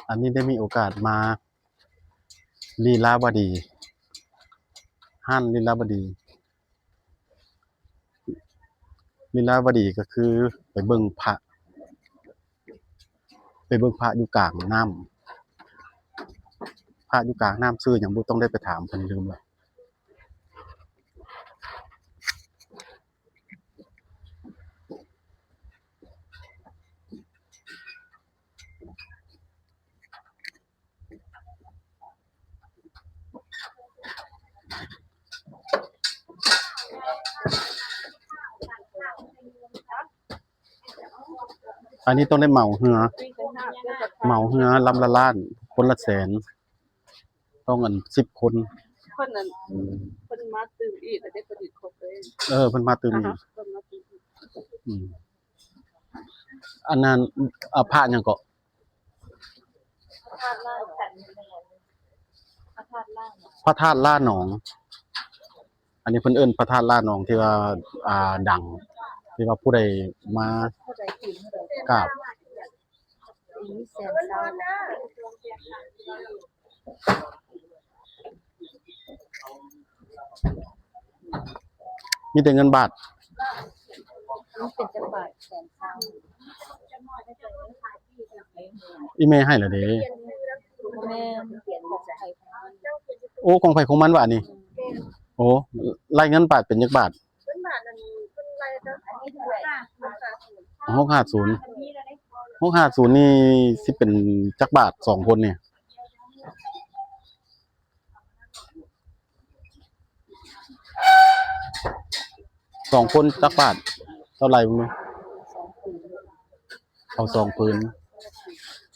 ອັນນີ້ໄດ້ມີໂອກາດມາລີລາວະດີ ຮ້ານລີລາວະດີ ລີລາວະດີກໍຄືໄປເບິ່ງພະ ໄປເບິ່ງພະຢູ່ກາງນ້ຳ ພະຢູ່ກາງນ້ຳຊື່ຫຍັງບໍ່ ຕ້ອງໄດ້ໄປຖາມເພິ່ນ ລືມລະ. ອັນນີ້ຕ້ອງໄດ້ເໝົາເຮືອ ເໝົາເຮືອລຳລະລ້ານ ຄົນລະແສນ ຕ້ອງອັນສິບຄົນ ເພິ່ນນັ້ນ ເພິ່ນມາຕື່ມອີກ ແລ້ວເດ້ ເພິ່ນອີກຄົບເລີຍ ເອີ ເພິ່ນມາຕື່ມອີກ ເພິ່ນມາຕື່ມອີກ ອືມ ອັນນັ້ນ ອາ ພະຫຍັງເກາະ? ພະທາດລ້ານອງ ພະທາດລ້ານອງ ພະທາດລ້ານອງ ອັນນີ້ເພິ່ນເອີ້ນພະທາດລ້ານອງ ທີ່ວ່າ ອ່າ ດັງ ທີ່ວ່າຜູ້ໃດມາກາບ ມີແຕ່ເງິນບາດ ມັນເປັນຈັກບາດ? ແສນຊາວ ອີ່ແມ່ໃຫ້ລະເດ້ ບໍ່ແມ່ນ ຂອງໃຜຂອງມັນ ໂອ້ ຂອງໃຜຂອງມັນຫວານີ້ ໂອ້ ໄລ່ເງິນບາດເປັນຈັກບາດ? ເງິນບາດນັ້ນເພິ່ນໄລ່ແຕ່ ອັນນີ້ເທົ່າໃດ? ຫົກຫ້າສູນ ຫົກຫ້າສູນນີ້ຊິເປັນຈັກບາດ ສອງຄົນນີ້? ສອງຄົນຈັກບາດ? ເທົ່າໃດເບິ່ງດູ ເອົາສອງຜືນ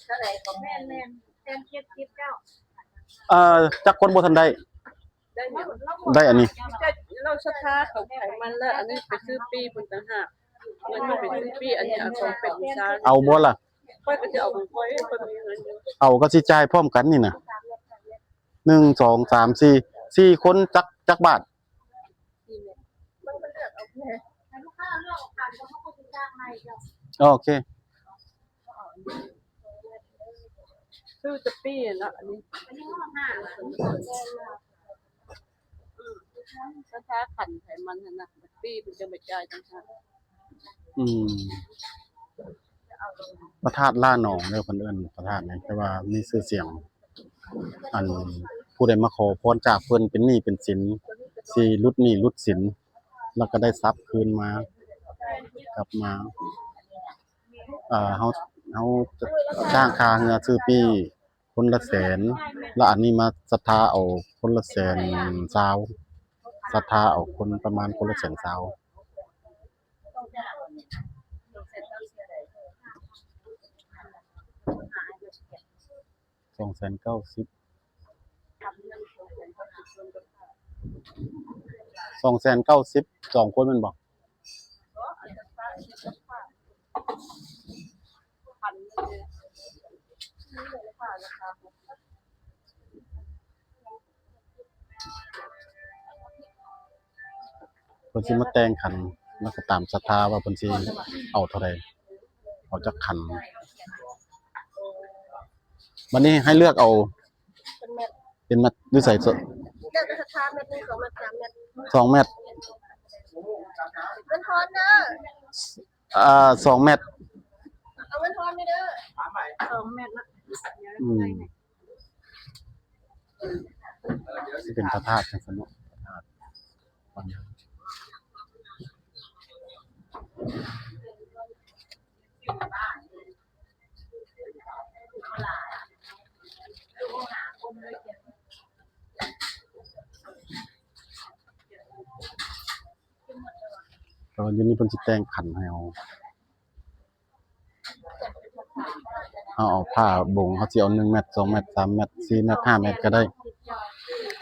ເທົ່າໃດກໍແມ່ນ ແມ່ນ ແສນເຈັດສິບເຈົ້າ ເອີ ຈັກຄົນບໍ່ທັນໄດ້? ໄດ້ຫຍັງ? ໄດ້ອັນນີ້ ແຕ່ເຮົາສັດທາຂອງໃຜມັນ ແລ້ວອັນນີ້ໄປຊື້ປີ້ເພິ່ນຕ່າງຫາກ ເງິນມັນໄປຊື້ປີ້ ອັນນີ້ເອົາຂອງເປັນບູຊາ ເອົາບໍ່ລະ? ຂ້ອຍກໍຊິເອົາຂອງຂ້ອຍ ຂ້ອຍມີເງິນຢູ່ ເອົາກໍຊິຈ່າຍພ້ອມກັນນີ້ນະ ໜຶ່ງ ສອງ ສາມ ສີ່ ສີ່ຄົນຈັກ ຈັກບາດ? ເບິ່ງເພິ່ນເລືອກເອົາແດ່ ໃຫ້ລູກຄ້າເລືອກເອົາ ໂອເຄ ຊື້ແຕ່ປີ້ຫັ້ນລະ ອັນນີ້ ອັນນີ້ຫ້ອງຫ້າລະ ອືມ ຖ້າຂັນໄຂມັນຫັ້ນນະ ປີ້ເພິ່ນຈະໄປຈ່າຍຕ່າງຫາກ ອືມ ພະທາດລ້ານອງເດີ ເພິ່ນເອີ້ນພະທາດນີ້ ແຕ່ວ່າມີຊື່ສຽງ ອັນຜູ້ໃດມາຂໍພອນຈາກເພິ່ນເປັນໜີ້ເປັນສິນ ຊິຫຼຸດໜີ້ຫຼຸດສິນ ແລ້ວກໍໄດ້ຊັບຄືນມາ ກັບມາ ເອີ ເຮົາ ເຮົາຈ້າງຄ່າເຮືອຊື້ປີ້ຄົນລະແສນ ແລ້ວອັນນີ້ມາສັດທາເອົາຄົນລະແສນຊາວ ສັດທາເອົາຄົນປະມານຄົນລະແສນຊາວ ສອງແສນເກົ້າສິບ ສອງແສນເກົ້າສິບ ສອງຄົນແມ່ນບໍ່? ເພິ່ນຊິມາແຕ່ງຂັນ ແລ້ວກໍຕາມສັດທາວ່າເພິ່ນຊິເອົາເທົ່າໃດ ເອົາຈັກຂັນ. ບັດນີ້ໃຫ້ເລືອກເອົາ ເປັນແມັດ ເປັນແມັດຢູ່ໃສ? ແລ້ວແຕ່ສັດທາ ແມັດໜຶ່ງ ສອງແມັດ ສາມແມັດ ສອງແມັດ ເງິນທອນເດີ ອ່າ ສອງແມັດ ເອົາເງິນທອນເດີ ສອງແມັດນະ ອືມ. ຊິເປັນພະທາດຈັ່ງຊັ້ນເນາະ ພະທາດ ແຕ່ວ່າຢູ່ນີ້ເພິ່ນຊິແຕ່ງຂັນໃຫ້ເຮົາ. ເຮົາເອົາຜ້າບົງ ເຮົາຊິເອົາໜຶ່ງແມັດ ສອງແມັດ ສາມແມັດ ສີ່ແມັດ ຫ້າແມັດກໍໄດ້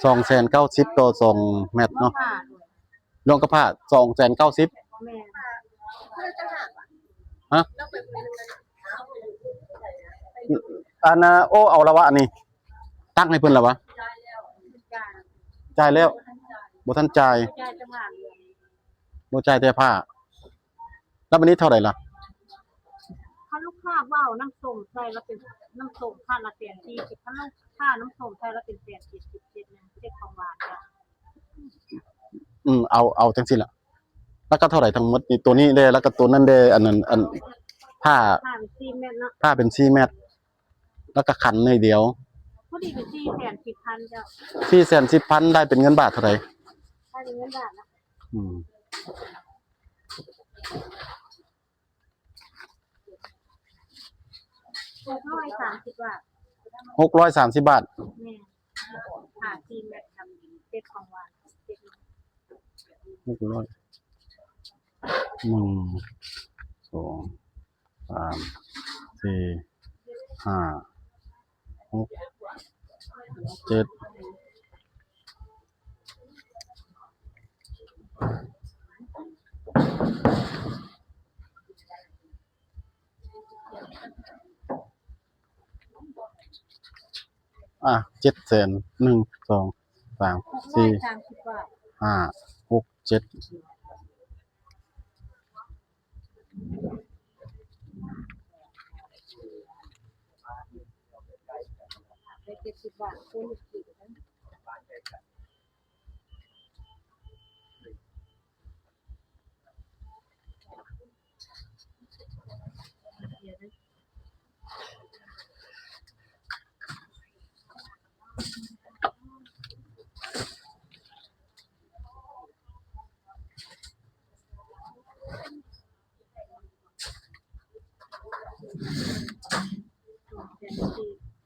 ສອງແສນເກົ້າສິບຕໍ່ສອງແມັດເນາະ ລວມກັບຜ້າ ສອງແສນເກົ້າສິບ ແມ່ນ ຮະ ອັນນ່າ ໂອ້ ເອົາລະວະ ອັນນີ້ ຕັ້ງໃຫ້ເພິ່ນລະວະ ຈ່າຍແລ້ວ ບໍ່ທັນຈ່າຍ ບໍ່ຈ່າຍແຕ່ຜ້າ ແລ້ວບັດນີ້ເທົ່າໃດລະ? ເຂົາ ລູກຄ້າເວົ້ານ້ຳສົ້ມໃສ່ລະເປັນ ນ້ຳສົ້ມພັນລະແສນສີ່ສິບ ຄັນລູກຄ້ານ້ຳສົ້ມໃສ່ລະເປັນແສນເຈັດສິບເຈັດ ເຈັດຂອງຫວານ. ອືມ ເອົາ ເອົາຈັ່ງຊີ້ລະ. ລະກະເທົ່າໃດທັງໝົດນີ້? ໂຕນີ້ເດ້ ລະກະໂຕນັ້ນເດ້ ອັນນັ້ນ ອັນ ຜ້າ ຜ້າເປັນສີ່ແມັດເນາະ ຜ້າເປັນສີ່ແມັດ ລະກະຂັນໜ້ອຍດຽວ ພໍດີເປັນສີ່ແສນສິບພັນເຈົ້າ. ສີ່ແສນສິບພັນ ໄດ້ເປັນເງິນບາດເທົ່າໃດ? ໄດ້ເປັນເງິນບາດນະ ອືມ ຫົກຮ້ອຍສາມສິບບາດ. ຫົກຮ້ອຍສາມສິບບາດ ແມ່ນ. ຜ້າສີ່ແມັດ ດຳດິນ ເຈັດຂອງຫວານ ເຈັດ ຫົກຮ້ອຍ ໜຶ່ງ ສອງ ສາມ ສີ່ ຫ້າ ຫົກ ເຈັດ ອ່າ ເຈັດແສນ ໜຶ່ງ ສອງ ສາມ ສີ່ ຫ້າ ຫົກ ເຈັດ. ໄດ້ເຈັດສິບບາດ ຄູນອີກ.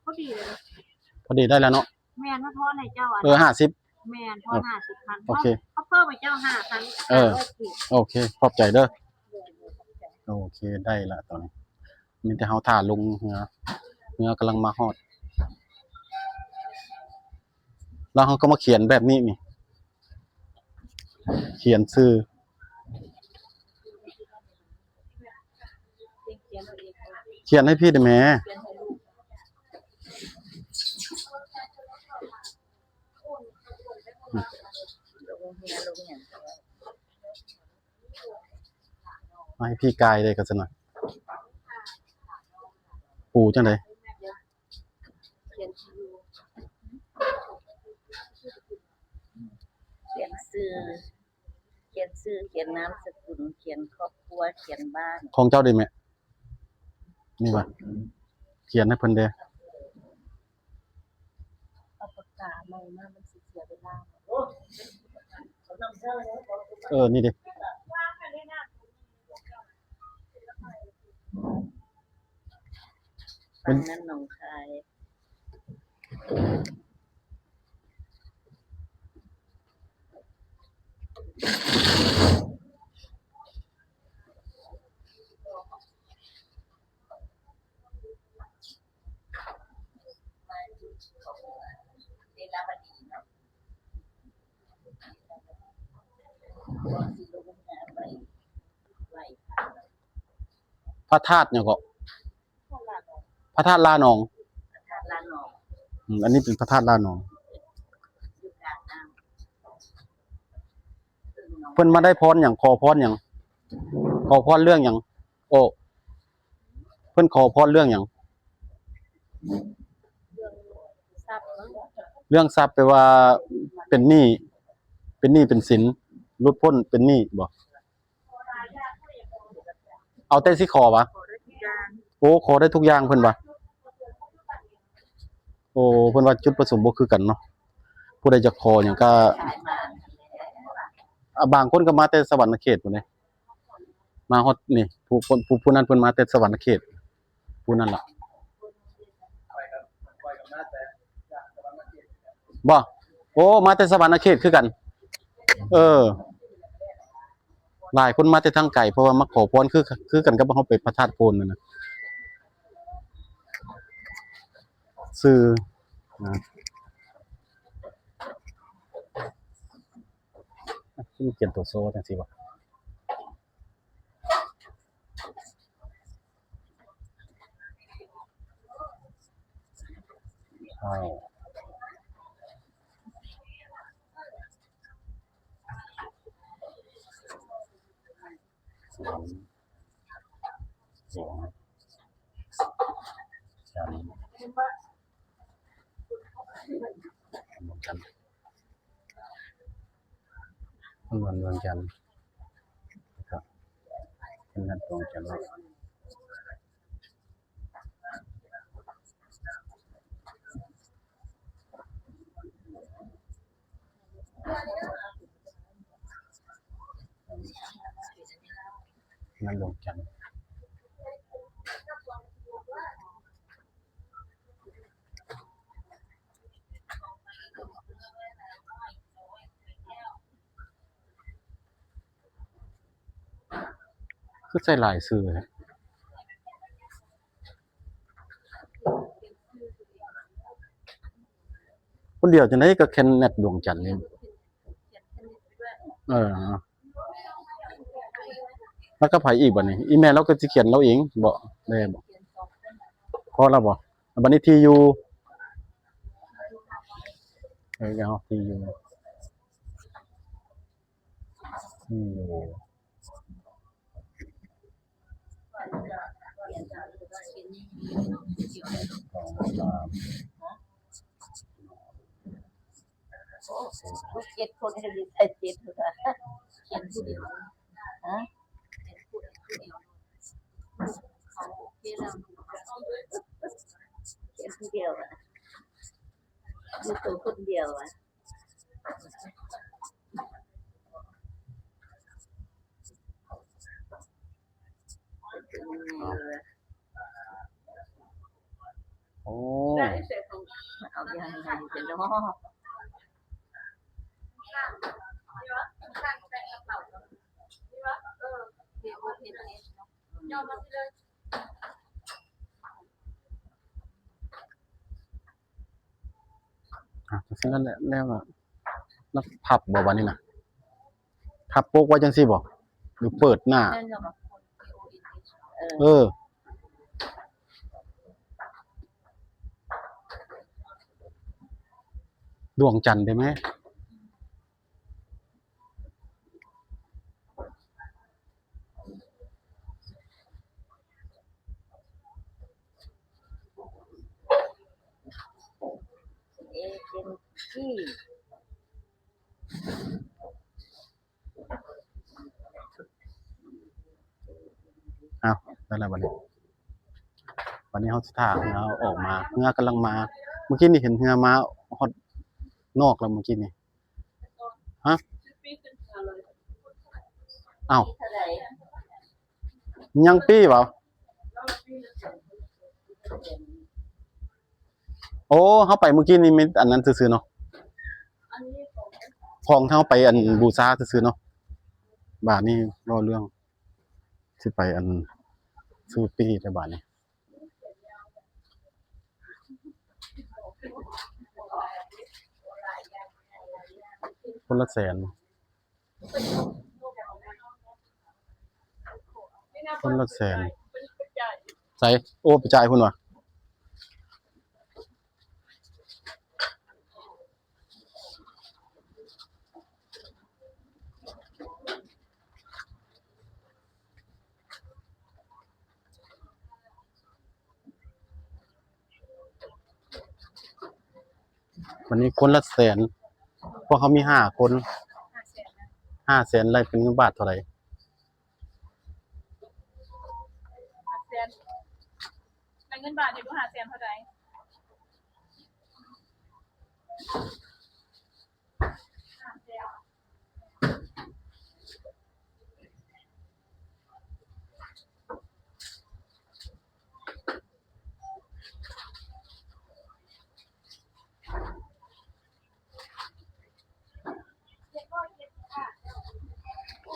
ພໍດີເລີຍເນາະ ພໍດີໄດ້ແລ້ວເນາະ. ແມ່ນ ເຮົາທອນໃຫ້ເຈົ້າ ເອີ ຫ້າສິບ ແມ່ນ ທອນຫ້າສິບພັນ ໂອເຄ ເຮົາເພີ່ມໃຫ້ເຈົ້າຫ້າພັນ. ເອີ ໂອເຄ ຂອບໃຈເດີ ໂອເຄ ໄດ້ລະຕອນນີ້ ມີແຕ່ເຮົາຖ້າລົງເຮືອ ເຮືອກຳລັງມາຮອດ ແລ້ວເຮົາກໍມາຂຽນແບບນີ້ນີ້ ຂຽນຊື່ ຂຽນໃຫ້ພີ່ໄດ້ແມ. ມາໃຫ້ພີ່ກາຍເດ້ ກັນຊັ້ນນະ ປູຈັ່ງໃດ? ຂຽນຊື່ ຂຽນຊື່ ຂຽນຊື່ ຂຽນນາມສະກຸນ ຂຽນຄອບຄົວ ຂຽນບ້ານ. ຂອງເຈົ້າເດ້ແມ່? ນີ້ຫວາ? ຂຽນໃຫ້ເພິ່ນເດ້. ເອົາປາກກາໃໝ່ມາ ມັນຊິເສຍເວລາ. ເອີ ນີ້ເດ້. ຝັ່ງນັ້ນໜອງຄາຍ. ພະທາດຫຍັງເກາະ? ພະທາດລາໜອງ. ອືມ ອັນນີ້ເປັນພະທາດລາໜອງ. ເພິ່ນມາໄດ້ພອນຫຍັງ? ຂໍພອນຫຍັງ? ຂໍພອນເລື່ອງຫຍັງ? ໂອ້ ເພິ່ນຂໍພອນເລື່ອງຫຍັງ? ເລື່ອງຊັບ ແປວ່າເປັນໜີ້ ເປັນໜີ້ເປັນສິນ ຫຼຸດພົ້ນເປັນໜີ້ບໍ? ເອົາແຕ່ຊິຂໍຫວາ? ຂໍໄດ້ທຸກຢ່າງ. ໂອ້ ຂໍໄດ້ທຸກຢ່າງເພິ່ນວ່າ. ໂອ້ ເພິ່ນວ່າຈຸດປະສົງບໍ່ຄືກັນເນາະ. ຜູ້ໃດຈະຂໍຫຍັງກະ ອາ ບາງຄົນກໍມາແຕ່ສະຫວັນນະເຂດພຸ້ນເດ້ ມາຮອດນີ້ ຜູ້ຄົນ ຜູ້ ຜູ້ນັ້ນເພິ່ນມາແຕ່ສະຫວັນນະເຂດ. ຜູ້ນັ້ນລະ ບໍ່? ໂອ້ ມາແຕ່ສະຫວັນນະເຂດຄືກັນ. ເອີ ຫຼາຍຄົນມາແຕ່ທາງໄກ ເພາະວ່າມາຂໍພອນ ຄື ຄືກັນກັບເຮົາໄປພະທາດໂພນນັ້ນນະ. ຊື່ນະ ຄືຂຽນໂຕໂຊຈັ່ງຊີ້ຫວາ? ເກົ້າ ສາມ ສອງ ຈັນ ດວງຈັນ ເມືອງດວງຈັນ ເປັນວັດດວງຈັນ. ເມືອງດວງຈັນ ຄືໃສ່ຫຼາຍຊື່ແທ້ ຄົນດຽວຈັ່ງໃດກໍແຄນແນັດດວງຈັນນີ້. ເອີ ແລ້ວກໍໃຜອີກບັດນີ້? ອີ່ແມ່ລາວກໍຊິຂຽນລາວເອງບໍ? ແມ່ນບໍ? ພໍແລ້ວບໍ? ບັດນີ້ທີ່ຢູ່ ເອີ ເອົາທີ່ຢູ່ ທີ່ຢູ່ ສອງ ສາມ ໂອ້ ລູກເຈັດຄົນ ໃຫ້ລູກໃສ່ເຈັດພຸ້ນນະ ຂຽນຜູ້ດຽວ ຮະ ຂຽນຜູ້ດຽວ ຂຽນຜູ້ດຽວ ຂຽນຜູ້ດຽວອະ ຢູ່ໂຕຄົນດຽວອະ. ໂອ້ ເອົາຢ່າງໃດເນາະ ອ່ະ ຈັ່ງຊີ້ແລ້ວ ແລ້ວກໍ ແລ້ວພັບບໍ່ບາດນີ້ນະ? ພັບປົກໄວ້ຈັ່ງຊີ້ບໍ່ ຫຼືເປີດໜ້າ? ແມ່ນແລ້ວກໍ ເອີ ດວງຈັນໄດ້ໄໝ? ເອເອັນຈີ ອ້າວ ໄດ້ແລ້ວບັດນີ້ ບັດນີ້ເຮົາຊິຖ້າເຮືອອອກມາ ເຮືອກຳລັງມາ ເມື່ອກີ້ນີ້ເຫັນເຮືອມາຮອດນອກແລ້ວ ເມື່ອກີ້ນີ້ ຮະ ອ້າວ ຍັງປີ້ບໍ? ໂອ້ ເຮົາໄປມື້ກີ້ນີ້ມີອັນນັ້ນຊື່ໆເນາະ ຂອງທີ່ເຮົາໄປອັນບູຊາຊື່ໆເນາະ ບາດນີ້ລໍເລື່ອງ ຊິໄປອັນຊື້ປີ້ແລ້ວບາດນີ້ ຄົນລະແສນ ຄົນລະແສນ ໃສ ໂອ້ ໄປຈ່າຍພຸ້ນຫວາ ວັນນີ້ຄົນລະແສນ ພວກເຮົາມີຫ້າຄົນ ຫ້າແສນ ໄດ້ເປັນເງິນບາດເທົ່າໃດ? ຫ້າແສນ ໃນເງິນບາດນີ້ບໍ່ ຫ້າແສນເທົ່າໃດ?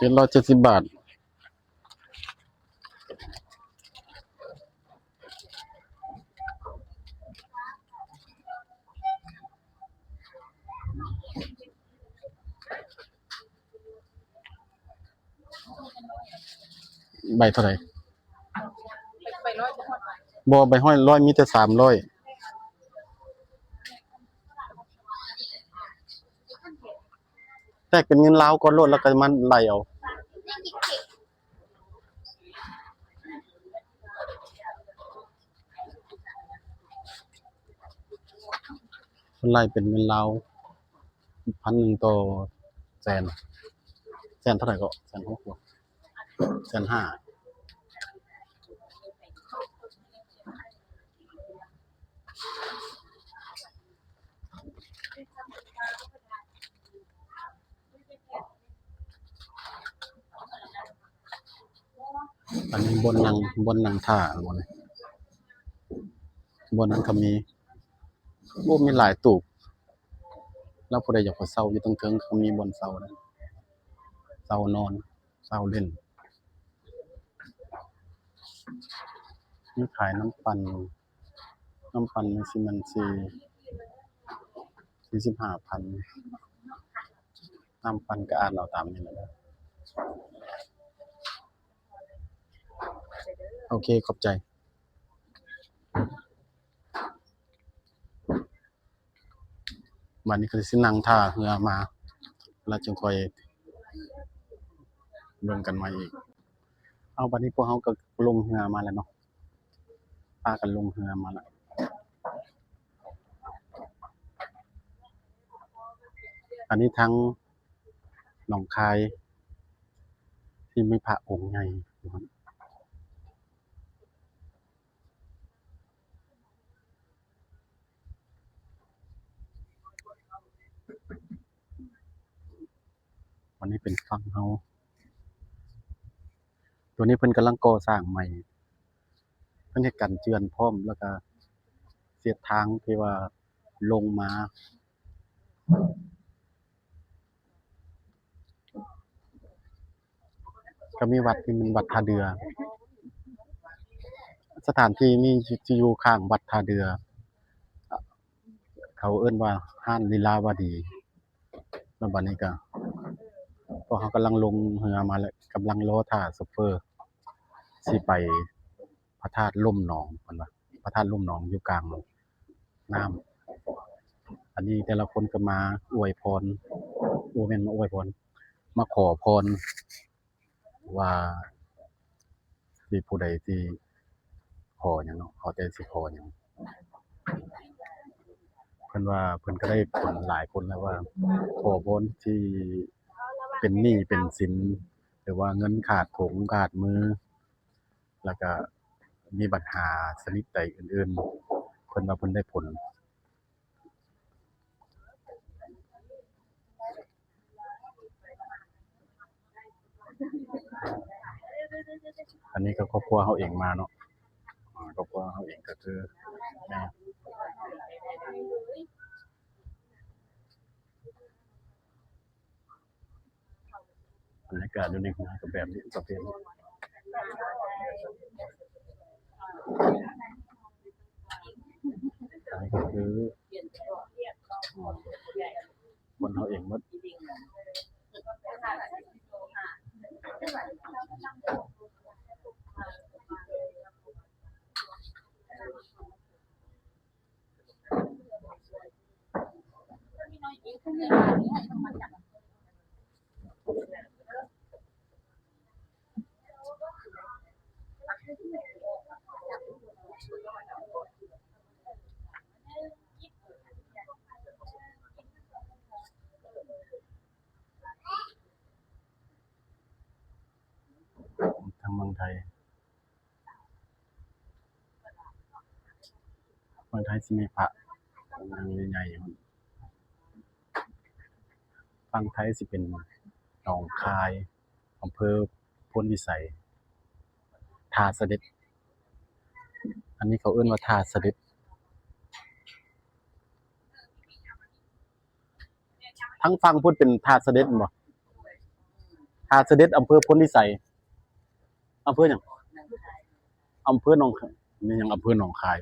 ເຈັດຮ້ອຍເຈັດສິບບາດ ໃບເທົ່າໃດ? ບໍ່ ໃບຮ້ອຍ ຮ້ອຍ ມີແຕ່ສາມຮ້ອຍ ແລກເປັນເງິນລາວກ່ອນໂລດ ແລ້ວກໍມາໄລ່ເອົາ. ເ ສ່ວນຫຼາຍເປັນເງິນລາວ ພັນໜຶ່ງຕໍ່ແສນ ແສນເທົ່າໃດເກາະ? ແສນຫົກບໍ່? ແສນຫ້າ. ອັນນີ້ບ່ອນນັ່ງ ບ່ອນນັ່ງຖ້າ ບ່ອນນັ້ນກໍມີ. ໂອ້ ມີຫຼາຍຕູບ. ແລ້ວຜູ້ໃດຢາກໄປເຊົ່າຢູ່ເທິງໆ ກໍມີບ່ອນເຊົ່ານະ ເຊົ່ານອນ ເຊົ່າຫຼິ້ນ. ມີຂາຍນ້ຳປັ່ນ ນ້ຳປັ່ນມີສີ່ ສີ່ສິບຫ້າພັນ. ນ້ຳປັ່ນກໍອ່ານເອົາຕາມນີ້ແຫຼະເດີ. ໂອເຄ ຂອບໃຈ. ບັດນີ້ກໍຊິນັ່ງຖ້າເຮືອມາ ແລ້ວຈຶ່ງຄ່ອຍເບິ່ງກັນໃໝ່ອີກ. ເອົາ ບັດນີ້ພວກເຮົາກໍລົງເຮືອມາແລ້ວເນາະ ພາກັນລົງເຮືອມາແລ້ວ. ອັນນີ້ທາງໜອງຄາຍ ທີ່ມີພະອົງໃຫຍ່ຢູ່ຫັ້ນ. ອັນນີ້ເປັນຝັ່ງເຮົາ. ຕົວນີ້ເພິ່ນກຳລັງກໍ່ສ້າງໃໝ່. ເພິ່ນເຮັດກັນເຈື່ອນພ້ອມ ແລ້ວກະເຮັດທາງທີ່ວ່າລົງມາ. ກໍມີວັດທີ່ແມ່ນວັດທ່າເດື່ອ. ສະຖານທີ່ນີ້ຊິຢູ່ຂ້າງວັດທ່າເດື່ອ. ເຂົາເອີ້ນວ່າຮ້ານລີລາວະດີ. ແລ້ວບັດນີ້ກໍ ພວກເຮົາກຳລັງລົງເຮືອມາແລ້ວ ກຳລັງລໍຖ້າໂຊເຟີຊິໄປພະທາດລຸ່ມໜອງ ເພິ່ນວ່າ ພະທາດລຸ່ມໜອງຢູ່ກາງນ້ຳ. ອັນນີ້ແຕ່ລະຄົນກໍມາອວຍພອນ ບໍ່ແມ່ນມາອວຍພອນ ມາຂໍພອນ ວ່າທີ່ຜູ້ໃດທີ່ຂໍຫຍັງເນາະ ຂໍແຕ່ຊິຂໍຫຍັງ. ເພິ່ນວ່າເພິ່ນກໍໄດ້ຜົນຫຼາຍຄົນແລ້ວ ວ່າຂໍພອນທີ່ເປັນໜີ້ເປັນສິນ ຫຼືວ່າເງິນຂາດຖົງຂາດມື ແລ້ວກະມີບັນຫາຊະນິດໃດອື່ນໆ ເພິ່ນວ່າເພິ່ນໄດ້ຜົນ. ອັນນີ້ກໍຄອບຄົວເຮົາເອງມາເນາະ ອາ ຄອບຄົວເຮົາເອງກໍຄືແມ່ ບັນຍາກາດຢູ່ໃນເຮືອກໍແບບນີ້ ປະເພດນີ້. ອັນນີ້ກໍຄື ອາ ຄົນເຮົາເອງໝົດ. ທາງເມືອງໄທ ເມືອງໄທຊິມີພະອົງໃຫຍ່ໆ ຝັ່ງໄທຊິເປັນໜອງຄາຍ ອຳເພີໂພນວິໄສ ທ່າສະເດັດ. ອັນນີ້ເຂົາເອີ້ນວ່າທ່າສະເດັດ. ທາງຝັ່ງພຸ້ນເປັນທ່າສະເດັດແມ່ນບໍ່? ທ່າສະເດັດ ອຳເພີໂພນວິໄສ. ອຳເພີຫຍັງ? ອຳເພີໜອງ ແມ່ນຫຍັງ? ອຳເພີໜອງຄາຍ.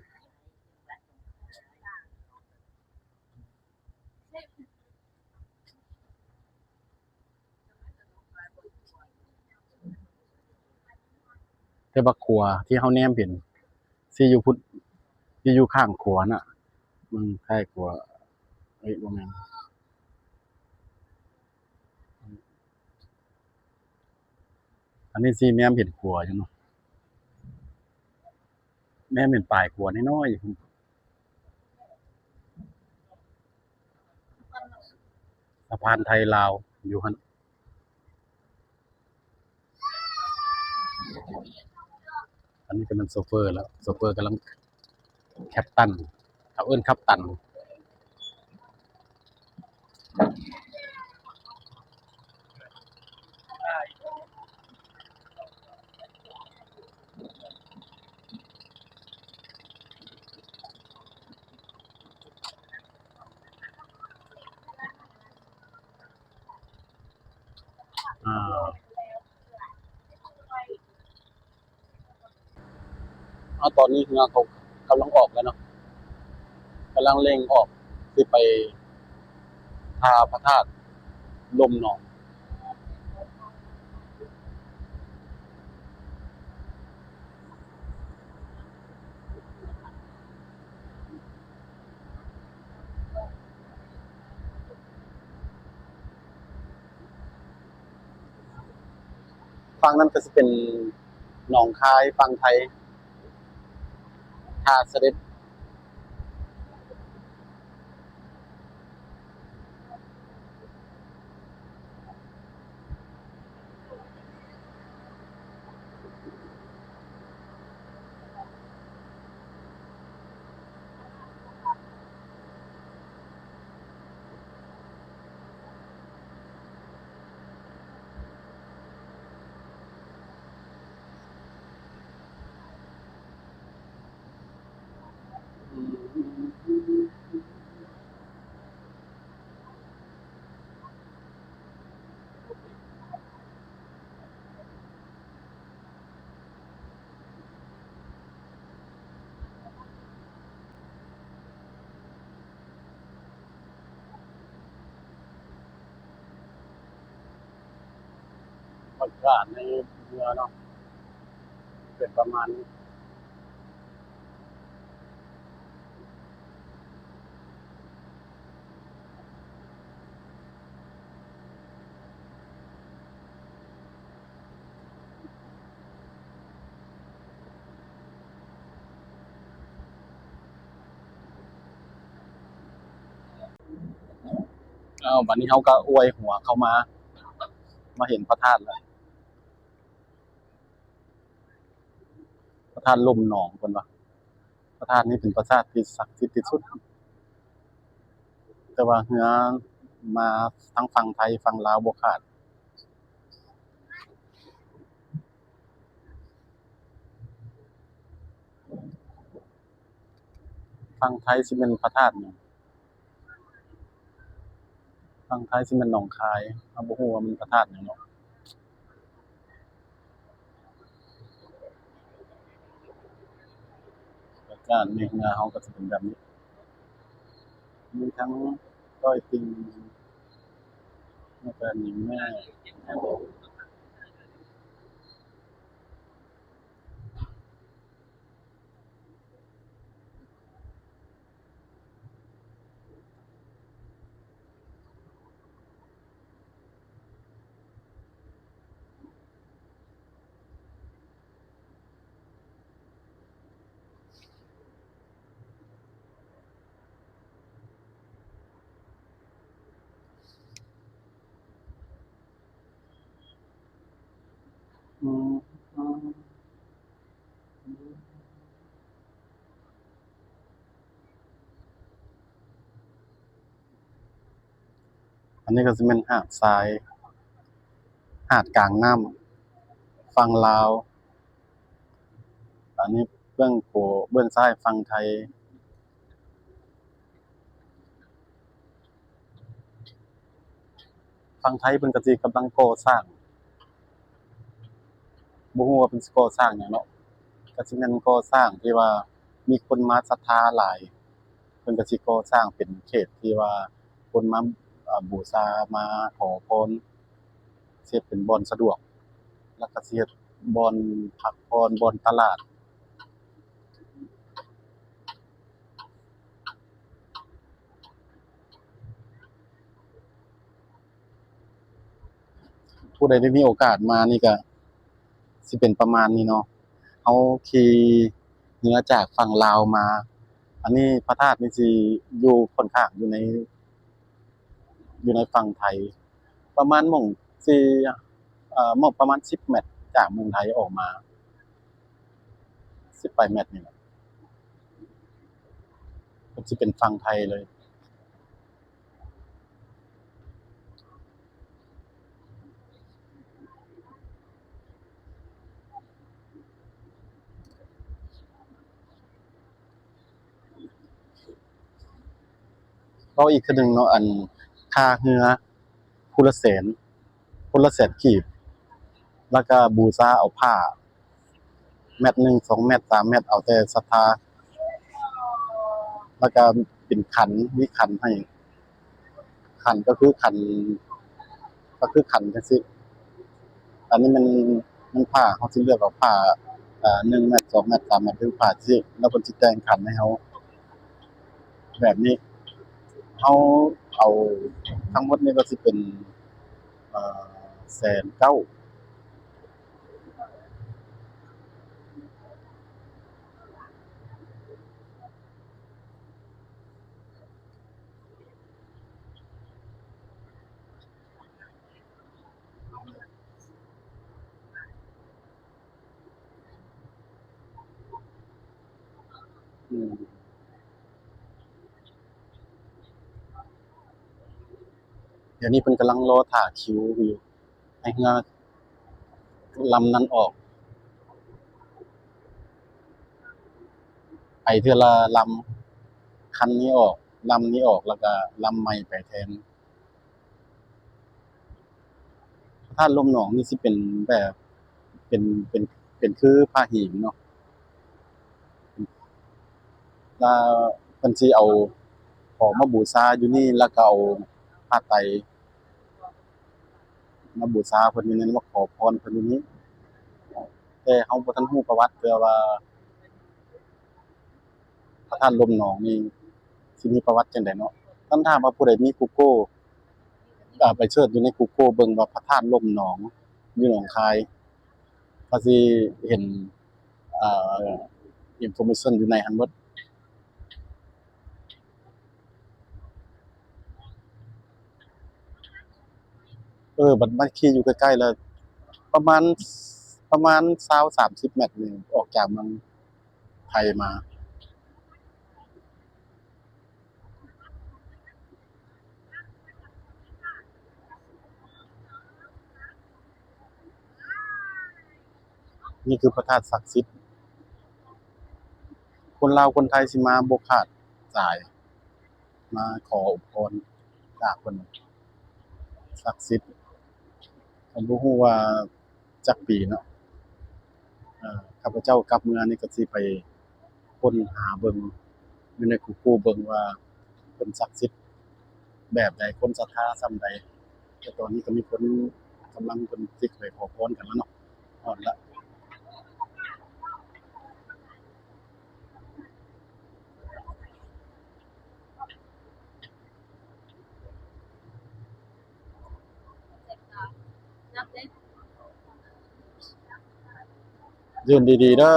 ແຕ່ວ່າຂົວທີ່ເຮົາແນມເຫັນ ຊິຢູ່ພຸ້ນ ຊິຢູ່ຂ້າງຂວານະ ມັນຄ້າຍຂົວ ເອີຍ ບໍ່ແມ່ນ ອັນນີ້ຊິແນມເຫັນຂົວຢູ່ເນາະ ແນມເຫັນປາຍຂົວນ້ອຍໆຢູ່ພຸ້ນ. ສະພານໄທລາວຢູ່ຫັ້ນ. ອັນນີ້ກໍແມ່ນໂຊເຟີແລ້ວ ໂຊເຟີກຳລັງແຄັບຕັນ ເຂົາເອີ້ນຂັບຕັນ. ອາ ເອົາ ຕອນນີ້ເຮືອເຂົາກຳລັງອອກແລ້ວເນາະ ກຳລັງເລັ່ງອອກ ຊິໄປທ່າພະທາດລົມໜອງ. ຝັ່ງນັ້ນກໍຊິເປັນໜອງຄາຍ ຝັ່ງໄທ ທ່າສະເດັດ. ບັນຍາກາດໃນເຮືອເນາະ ເປັນປະມານນີ້. ອ້າວ ບັດນີ້ເຮົາກໍອວຍຫົວເຂົ້າມາ ມາເຫັນພະທາດແລ້ວ ພະທາດລົມໜອງ ເພິ່ນວ່າ ພະທາດນີ້ເປັນພະທາດທີ່ສັກສິດທີ່ສຸດ ແຕ່ວ່າເຮືອມາທາງຝັ່ງໄທ ຝັ່ງລາວບໍ່ຂາດ. ຝັ່ງໄທຊິແມ່ນພະທາດຫຍັງ? ຝັ່ງໄທຊິແມ່ນໜອງຄາຍ ເຮົາບໍ່ຮູ້ວ່າມັນພະທາດຫຍັງເນາະ. ອາກາດເມືອງນາເຮົາກໍຊິເປັນແບບນີ້ ມີທັງຕ້ອຍຕິ່ງ ແລ້ວກໍໜິງແມ່. ອັນນີ້ກໍຊິແມ່ນຫາດຊາຍ ຫາດກາງນ້ຳ ຝັ່ງລາວ. ອັນນີ້ເບື້ອງຂວາ ເບື້ອງຊ້າຍຝັ່ງໄທ. ຝັ່ງໄທເພິ່ນກໍຊິກຳລັງກໍ່ສ້າງ ບໍ່ຮູ້ວ່າເພິ່ນຊິກໍ່ສ້າງຫຍັງເນາະ ກໍຊິແມ່ນກໍ່ສ້າງທີ່ວ່າມີຄົນມາສັດທາຫຼາຍ ເພິ່ນກໍຊິກໍ່ສ້າງເປັນເຂດທີ່ວ່າຄົນມາ ອາ ບູຊາ ມາຂໍພອນ ເຮັດເປັນບ່ອນສະດວກ ແລ້ວກໍຊິເຮັດບ່ອນພັກຜ່ອນ ບ່ອນຕະຫຼາດ. ຜູ້ໃດໄດ້ມີໂອກາດມານີ້ກະຊິເປັນປະມານນີ້ເນາະ ເຮົາຂີ່ເຮືອຈາກຝັ່ງລາວມາ. ອັນນີ້ພະທາດນີ້ຊິຢູ່ຂ້ອນຂ້າງຢູ່ໃນ ຢູ່ໃນຝັ່ງໄທ ປະມານໝ່ອງສີ່ ເອີ່ ໝ່ອງປະມານສິບແມັດຈາກເມືອງໄທອອກມາ ສິບປາຍແມັດນີ້ແຫຼະ ກໍຊິເປັນຝັ່ງໄທເລີຍ. ເວົ້າອີກເທື່ອໜຶ່ງເນາະ ອັນຄ່າເຮືອຜູ້ລະແສນ ຄົນລະແສນກີບ ແລ້ວກະບູຊາເອົາຜ້າ ແມັດໜຶ່ງ ສອງແມັດ ສາມແມັດ ເອົາແຕ່ສັດທາ ແລ້ວກະເປັນຂັນ ມີຂັນໃຫ້ ຂັນກໍຄືຂັນ ກໍຄືຂັນຈັ່ງຊີ້ ອັນນີ້ແມ່ນ ແມ່ນຜ້າ ເຮົາຊິເລືອກເອົາຜ້າ ເອີ່ ໜຶ່ງແມັດ ສອງແມັດ ສາມແມັດ ຫຼືຜ້າຊີ້ ແລ້ວເພິ່ນຊິແຕ່ງຂັນໃຫ້ເຮົາແບບນີ້ ເຮົາເອົາທັງໝົດນີ້ກໍຊິເປັນ ເອີ່ ແສນເກົ້າ. ອືມ ດຽວນີ້ເພິ່ນກຳລັງລໍຖ້າຄິວຢູ່ ໃຫ້ເຮືອລຳນັ້ນອອກ ໄປເທື່ອລະລຳ ຄັນນີ້ອອກ ລຳນີ້ອອກ ແລ້ວກະລຳໃໝ່ໄປແທນ. ພະທາດລົມໜອງນີ້ຊິເປັນແບບ ເປັນ ເປັນ ເປັນຄືພະຫີງເນາະ ລະເພິ່ນຊິເອົາຂອງມາບູຊາຢູ່ນີ້ ລະກະເອົາຜ້າໄຕມາບູຊາເພິ່ນຢູ່ນີ້ ມາຂໍພອນເພິ່ນຢູ່ນີ້ ແຕ່ເຮົາບໍ່ທັນຮູ້ປະຫວັດເທື່ອວ່າ ພະທາດລົມໜອງນີ້ຊິມີປະຫວັດຈັ່ງໃດເນາະ. ຄັນຖ້າວ່າຜູ້ໃດມີ Google ເອີ່ ໄປເສີດຢູ່ໃນ Google ເບິ່ງວ່າພະທາດລົມໜອງຢູ່ໜອງຄາຍ ກໍຊິເຫັນ ເອີ່ information ຢູ່ໃນຫັ້ນເບິດ. ເອີ ບັດມາຂີ່ຢູ່ໃກ້ໆ ແລ້ວ ປະມານ ປະມານຊາວ ສາມສິບແມັດນີ້ ອອກຈາກເມືອງໄທມາ. ນີ້ຄືພະທາດສັກສິດ ຄົນລາວຄົນໄທຊິມາບໍ່ຂາດສາຍ ມາຂໍອວຍພອນຈາກເພິ່ນ ສັກສິດ ກໍບໍ່ຮູ້ວ່າຈັກປີເນາະ. ເອີ ຂ້າພະເຈົ້າກັບເມືອນີ້ກໍຊິໄປຄົ້ນຫາເບິ່ງຢູ່ໃນ Google ເບິ່ງວ່າເພິ່ນສັກສິດແບບໃດ ຄົນສັດທາສ່ຳໃດ. ແຕ່ຕອນນີ້ກໍມີຄົນກຳລັງເພິ່ນຊິໄປຂໍພອນກັນແລ້ວເນາະ ຮອດລະ. ຢືນດີໆເດີ.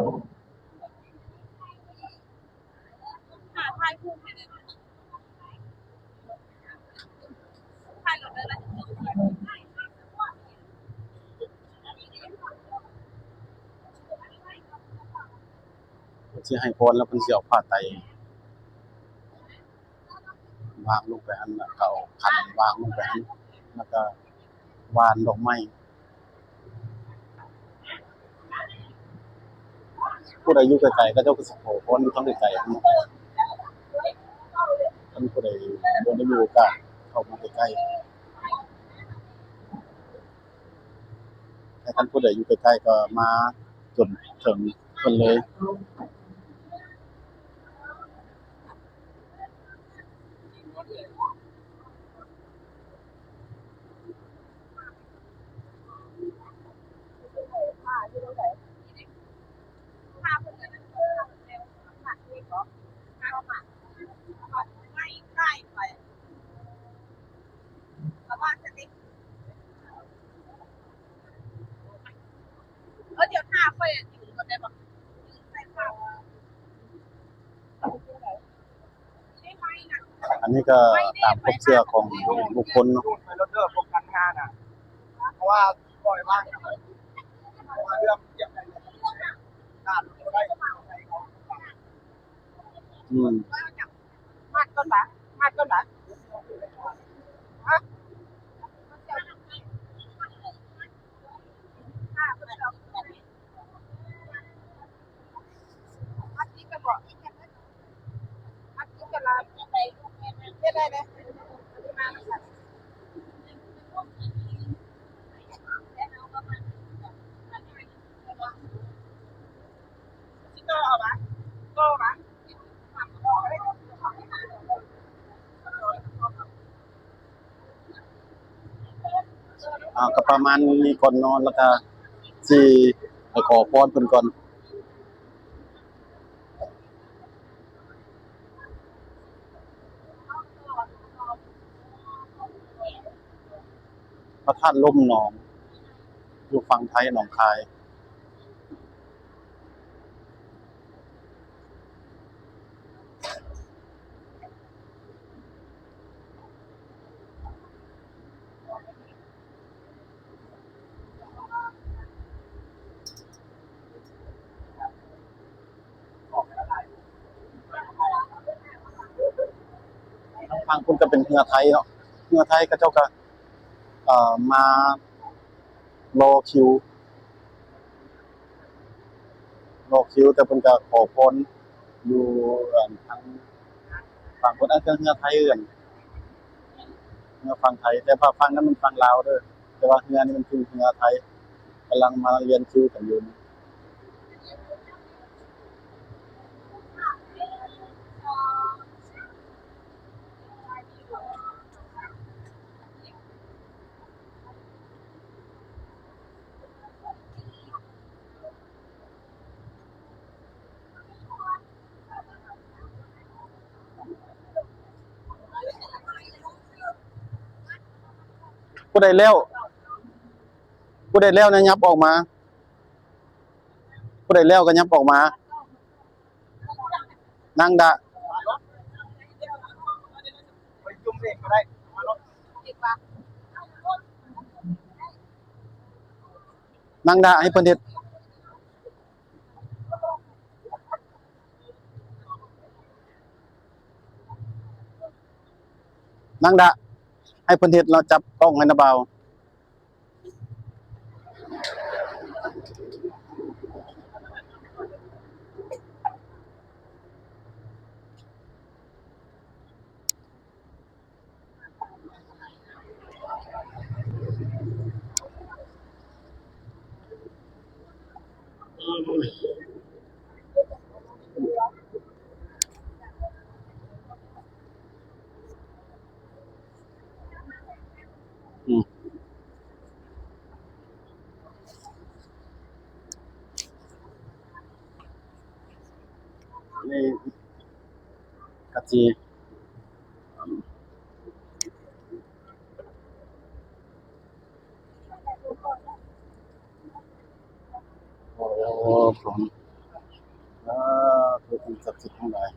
ເພິ່ນຊິໃຫ້ພອນ ແລ້ວເພິ່ນຊິເອົາຜ້າໄຕ ວາງລົງໄປຫັ້ນ ແລ້ວກໍເອົາຂັນວາງລົງໄປຫັ້ນ ແລ້ວກໍຫວ່ານດອກໄມ້. ຜູ້ໃດຢູ່ໄກໆ ເຂົາເຈົ້າກໍຊິຂໍພອນຢູ່ທາງໄກໆ ເນາະ. ຄັນຜູ້ໃດບໍ່ໄດ້ມີໂອກາດເຂົ້າມາໃກ້ໆ ແຕ່ຄັນຜູ້ໃດຢູ່ໃກ້ໆ ກໍມາຈົນເຖິງເພິ່ນເລີຍ. ອັນນີ້ກໍຕາມຄວາມເຊື່ອຂອງບຸກຄົນເນາະ. ອືມ. ມັດກ່ອນຫວາ? ມັດກ່ອນຫວາ? ຮະ? ມັດຕິດກັນບໍ່? ມັດຕິດກັນລະ ເຮັດໄດ້ເດ້. ອ່າ ກໍປະມານນີ້ກ່ອນເນາະ ແລ້ວກໍຊິໄປຂໍພອນເພິ່ນກ່ອນ. ພະທາດລົມໜອງ ຢູ່ຝັ່ງໄທ ໜອງຄາຍ. ທາງຝັ່ງພຸ້ນກໍເປັນເຮືອໄທເນາະ, ເຮືອໄທເຂົາເຈົ້າກໍ ເອີ ມາລໍຄິວ ລໍຄິວ ແຕ່ເພິ່ນກໍຂໍພອນຢູ່ ອັນ ທາງຝັ່ງພຸ້ນ. ອັນ ເຮືອໄທ ເຮືອຝັ່ງໄທ ແຕ່ວ່າຝັ່ງນັ້ນມັນຝັ່ງລາວເດີ້. ແຕ່ວ່າເຮືອນີ້ມັນຄືເຮືອໄທ ກຳລັງມາລຽນຄິວກັນຢູ່. ຜູ້ໃດແລ້ວ ຜູ້ໃດແລ້ວນະ ຫຍັບອອກມາ, ຜູ້ໃດແລ້ວກໍຫຍັບອອກມາ. ນາງດາ ນາງດາ ໃຫ້ເພິ່ນເຮັດ. ນາງດາ ໃຫ້ເພິ່ນເຮັດ ລາວຈັບກ້ອງໃຫ້ນະບ່າວ. ອືມ ນີ້ກະຈິ ໂອ້ ຂອງ ສິ່ງສັກສິດທັງຫຼາຍ.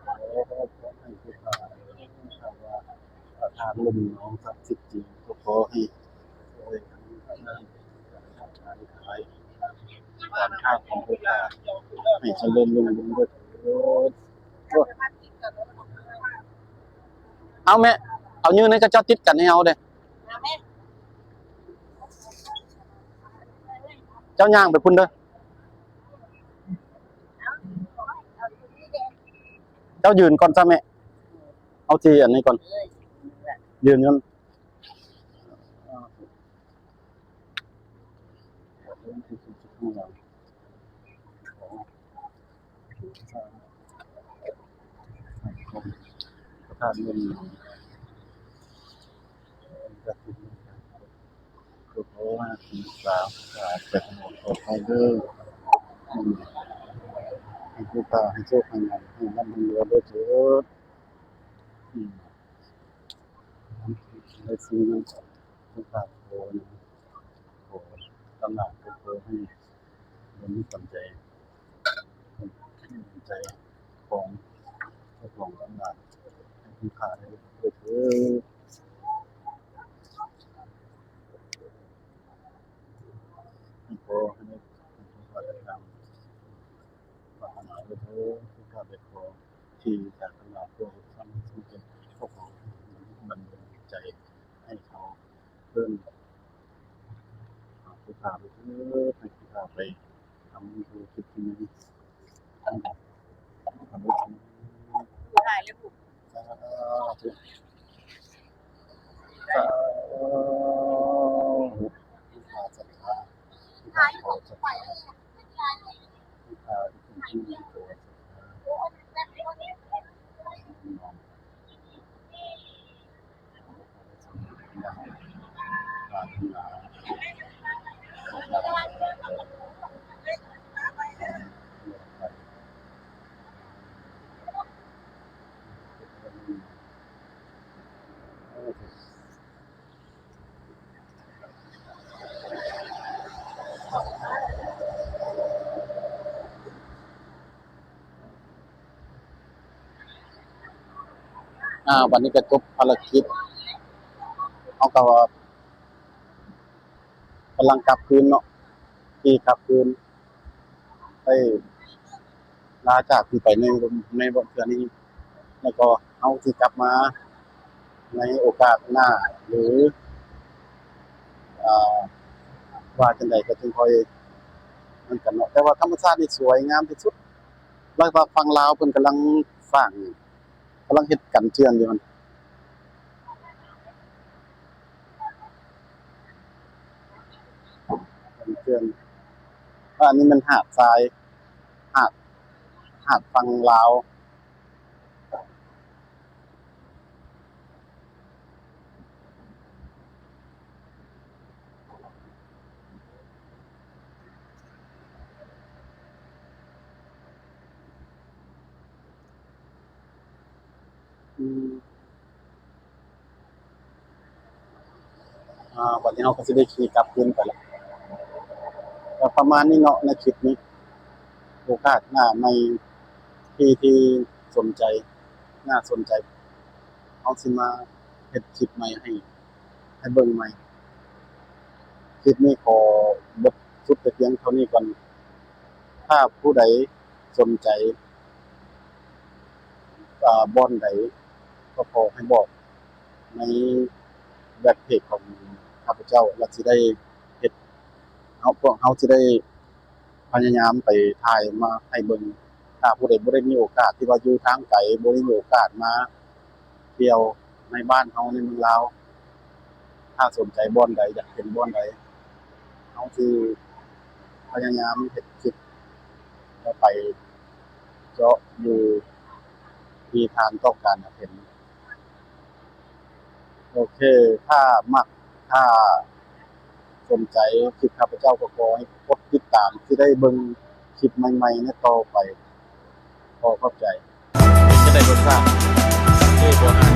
ຂໍໃຫ້ຜູ້ຂ້າ ຖ້າວ່າ ຖ້າຖ້າລົມໜອງສັກສິດຈິງ ກໍຂໍໃຫ້ ຂໍໃຫ້ ການຄ້າຂອງພວກຂ້າໃຫ້ຈະເລີນຮຸ່ງເຮືອງເດີ. ເອົາແມ່ ເອົາຍືນໃຫ້ເຂົາເຈົ້າຕິດກັນໃຫ້ເຮົາເດ້. ເຈົ້າຍ່າງໄປພຸ້ນເດີ. ເຈົ້າຢືນກ່ອນຊະແມ່. ເອົາທີ່ອັນນີ້ກ່ອນ. ເອີ ຢືນກ່ອນ. ສາທຸ ສາທຸ ຂໍໃຫ້ເດີ ໃຫ້ຜູ້ຂ້າ ໃຫ້ໂຊກໃຫ້ໝານ ໃຫ້ຮ່ຳໃຫ້ລວຍເດີເທີດ. ອືມ ໃນສິ່ງທີ່ຂ້າຂໍນະ ຂໍຕາຫຼາດ ກໍຂໍໃຫ້ເປັນຂວັນໃຈ ຂວັນໃຈຂອງເຈົ້າຂອງຕາຫຼາດ ໃຫ້ຜູ້ຂ້າໄດ້ເທີດ. ຂໍໃຫ້ ຂໍໃຫ້ ປາດຖະໜາເດີ ເຈົ້າຂ້າໄດ້ຂໍທີ່ຈາກຕາຫຼາດ ເພື່ອເຮັດຄວາມສຸກໃຫ້ເຈົ້າຂອງ ບັນດານໃຈໃຫ້ເຂົາເພິ່ນ ເຈົ້າຂ້າໄປເທີດ ໃຫ້ເຈົ້າຂ້າໄປທຳທຸລະກິດທີ່ມີ ສາທຸ ສາທຸ ສາທຸ. ຜູ້ຂ້າສັດທາ ຜູ້ຂ້າຂໍສັດທາ ຜູ້ຂ້າອີກຄົນທີ່ມີຕົວສັດທາ ນ້ອງ ອາ ບັດນີ້ກໍຈົບພາລະກິດ ເຮົາກໍວ່າ ກຳລັງກັບຄືນເນາະ ຂີ່ກັບຄືນ ໄດ້ລາຈາກທີ່ໄປໃນ ໃນເທື່ອນີ້ ແລ້ວກໍເຮົາຊິກັບມາໃນໂອກາດໜ້າ ຫຼື ອາ ວ່າຈັ່ງໃດກໍຈຶ່ງຄ່ອຍນັ້ນກັນເນາະ. ແຕ່ວ່າທຳມະຊາດນີ້ສວຍງາມທີ່ສຸດ ແລ້ວກໍຝັ່ງລາວເພິ່ນກຳລັງສ້າງ ກຳລັງເຮັດກັນເຈື່ອນຢູ່ຫັ້ນ ກັນເຈື່ອນ. ອັນນີ້ແມ່ນຫາດຊາຍ ຫາດ ຫາດຝັ່ງລາວ. ອືມ ອ່າ ບັດນີ້ເຮົາກໍຊິໄດ້ຂີ່ກັບຄືນໄປລະ ກໍປະມານນີ້ເນາະ ໃນຄລິບນີ້. ໂອກາດໜ້າໃໝ່ ທີ່ ທີ່ສົນໃຈ ໜ້າສົນໃຈ ເຮົາຊິມາເຮັດຄລິບໃໝ່ໃຫ້ ໃຫ້ເບິ່ງໃໝ່. ຄລິບນີ້ຂໍເບິດ ສຸດແຕ່ພຽງເທົ່ານີ້ກ່ອນ. ຖ້າຜູ້ໃດສົນໃຈ ອ່າ ບ່ອນໃດ ກໍຂໍໃຫ້ບອກໃນແບກເພຈຂອງຂ້າພະເຈົ້າ ແລ້ວຊິໄດ້ເຮັດ ເຮົາ ພວກເຮົາຊິໄດ້ພະຍາຍາມໄປຖ່າຍມາໃຫ້ເບິ່ງ. ຖ້າຜູ້ໃດບໍ່ໄດ້ມີໂອກາດ ທີ່ວ່າຢູ່ທາງໄກ ບໍ່ໄດ້ມີໂອກາດມາ ທ່ຽວໃນບ້ານເຮົາໃນເມືອງລາວ ຖ້າສົນໃຈບ່ອນໃດ ຢາກເຫັນບ່ອນໃດ ເຮົາຊິພະຍາຍາມເຮັດຄລິບ ແລ້ວໄປເຈາະຢູ່ທີ່ທ່ານຕ້ອງການຢາກເຫັນ. ໂອເຄ ຖ້າມັກ ຖ້າສົນໃຈຄລິບຂ້າພະເຈົ້າ ກໍຂໍໃຫ້ກົດຕິດຕາມ ຊິໄດ້ເບິ່ງຄລິບໃໝ່ໆໃນຕໍ່ໄປ. ຂໍຂອບໃຈ. ເປັນຈັ່ງໃດລົດຊາດ? ຄືບໍ່ທັນ